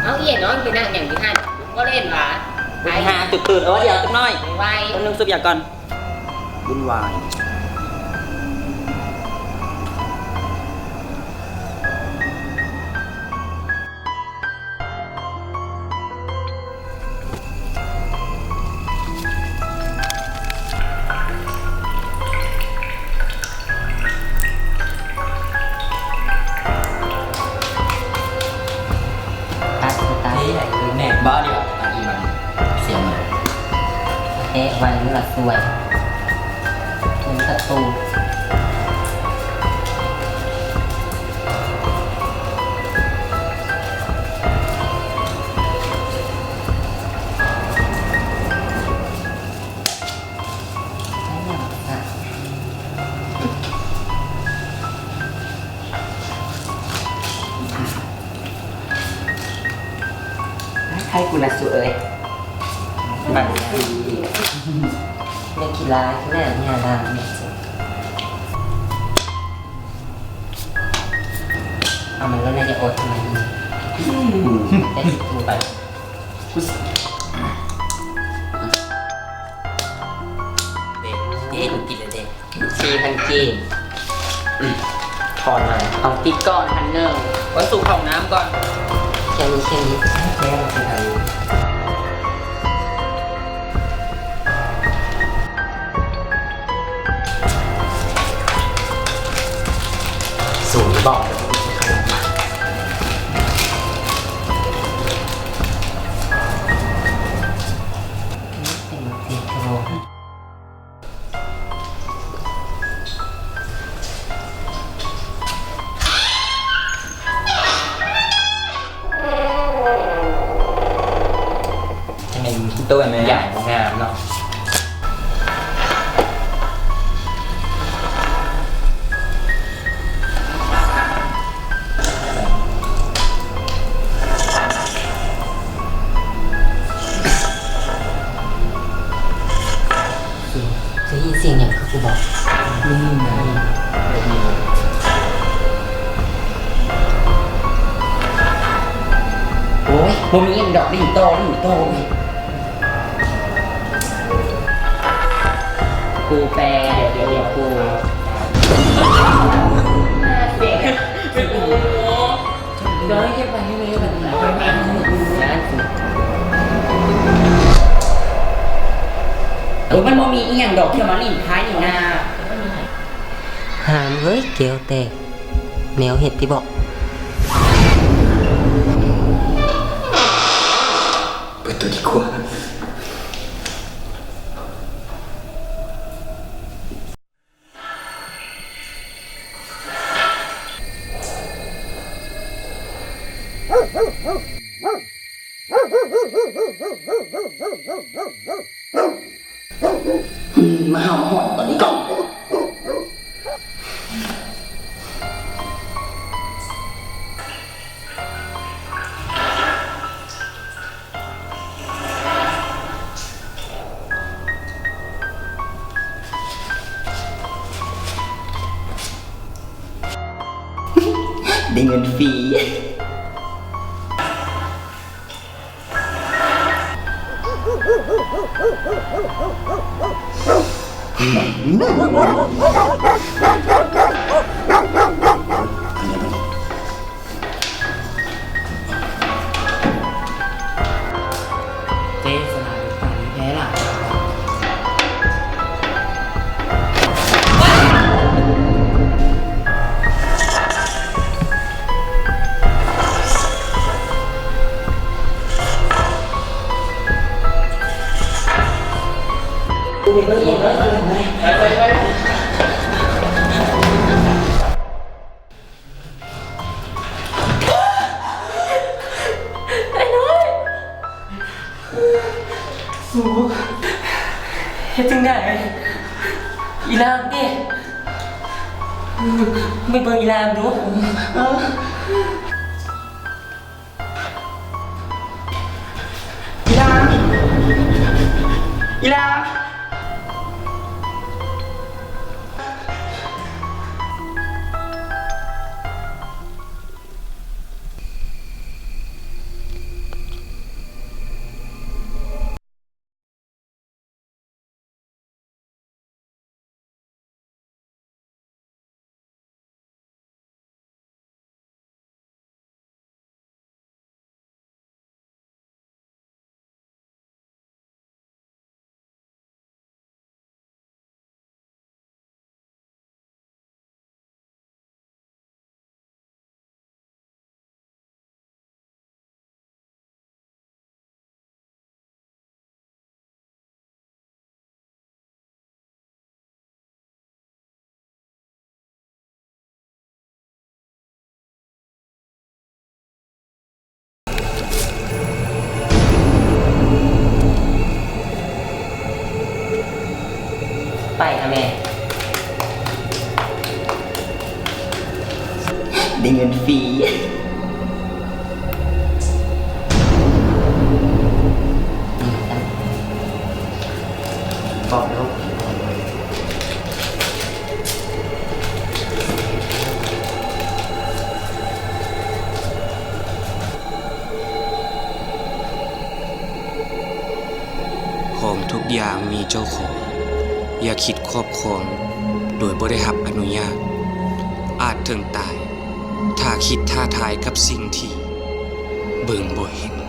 ເອົາ ອີ່ນ້ອງໄປນັ່ງຫຍັງຢູ່ຫັ້ນ? ບໍ່ເຫັນຫວາ? ໄປຫາຈຸດຕື່ນ. ເອີ ດຽວຈັກໜ້ອຍ ໄວໆ ຄົນໜຶ່ງສູບຢາກ່ອນ. ວຸ່ນວາຍ. ຕັດ ຕັດ ເທໃຫ້ເລີຍແມ່. ບໍ່ ດຽວ ອັນນີ້ມັນເສຍໝົດ. ເທໄວ້ ມັນລະສວຍ ມັນກະຕູ. ໃຫ້ກູລະສຸເອີຍ ບັນຊີ ແມ່ນຂີ້ລາຍ ແມ່ນເມຍລາວ. ເອົາມັນໂລດນະ ຢ່າອົດທຳໄມ ແຕ່ຊິກູໄປ. ເດ້ ເດ້ ລູກກິນແລ້ວເດ້ ສີ່ພັນກີບ. ອືມ ທອນມາ ເອົາຕິດກ່ອນ ພັນໜຶ່ງ. ໄວ້ສູບເຂົ້າຫ້ອງນ້ຳກ່ອນ. ແຄ່ນີ້ ແຄ່ນີ້ ແລ້ວມັນຊິໄດ້. ສູງບອກ ຈະແມ່ນໂຕແມ່ ຢ່າງງາມເນາະ. ໄດ້ຍິນສຽງຫຍັງຄືກູບອກ? ໄດ້ຍິນນະ. ໂອ້ຍ ບໍ່ມີຫຍັງດອກ ຫຼິ້ນຕໍ່ ຫຼິ້ນຕໍ່ເວີຍ. ກູແປ ດຽວ ດຽວ ດຽວ ກູ ເປັນໂອ້ໂຫ ເດີ ເກັບໄວ້ໃຫ້ແມ່ບັດນີ້. ໂອ້ຍ ມັນບໍ່ມີອີ່ຫຍັງດອກ ທີ່ມາຫຼິ້ນທ້າຍນີ້ນາ. ຫາມເອີຍ ແກ້ວແຕກ ແມວເຮັດຕິເບາະ. ເປີດໂຕດີກວ່າ. ມາເຫົ່າມາຫອນຕອນນີ້ກ່ອນ. ໄດ້ເງິນຟຣີ. ເຈສະນາເລືອກຕັ້ງແພ້ລະ. ໄປ ໄປ ໄປ ອ້າຍນ້ອຍ ສູ ເຮັດຈັ່ງໃດ? ອີ່ຫຼານເດ? ໄປເບິ່ງອີ່ຫຼານດູ. ອີ່ຫຼານ ອີ່ຫຼານ. ເ ຂອງທຸກຢ່າງມີເຈົ້າຂອງ, ຢ່າຄິດຄອບຄອງໂດຍບໍ່ໄດ້ຮັບອະນຸຍາດ, ອາດເຖິງຕາຍ ຖ້າຄິດທ້າທາຍກັບສິ່ງທີ່ເບິ່ງບໍ່ເຫັນ.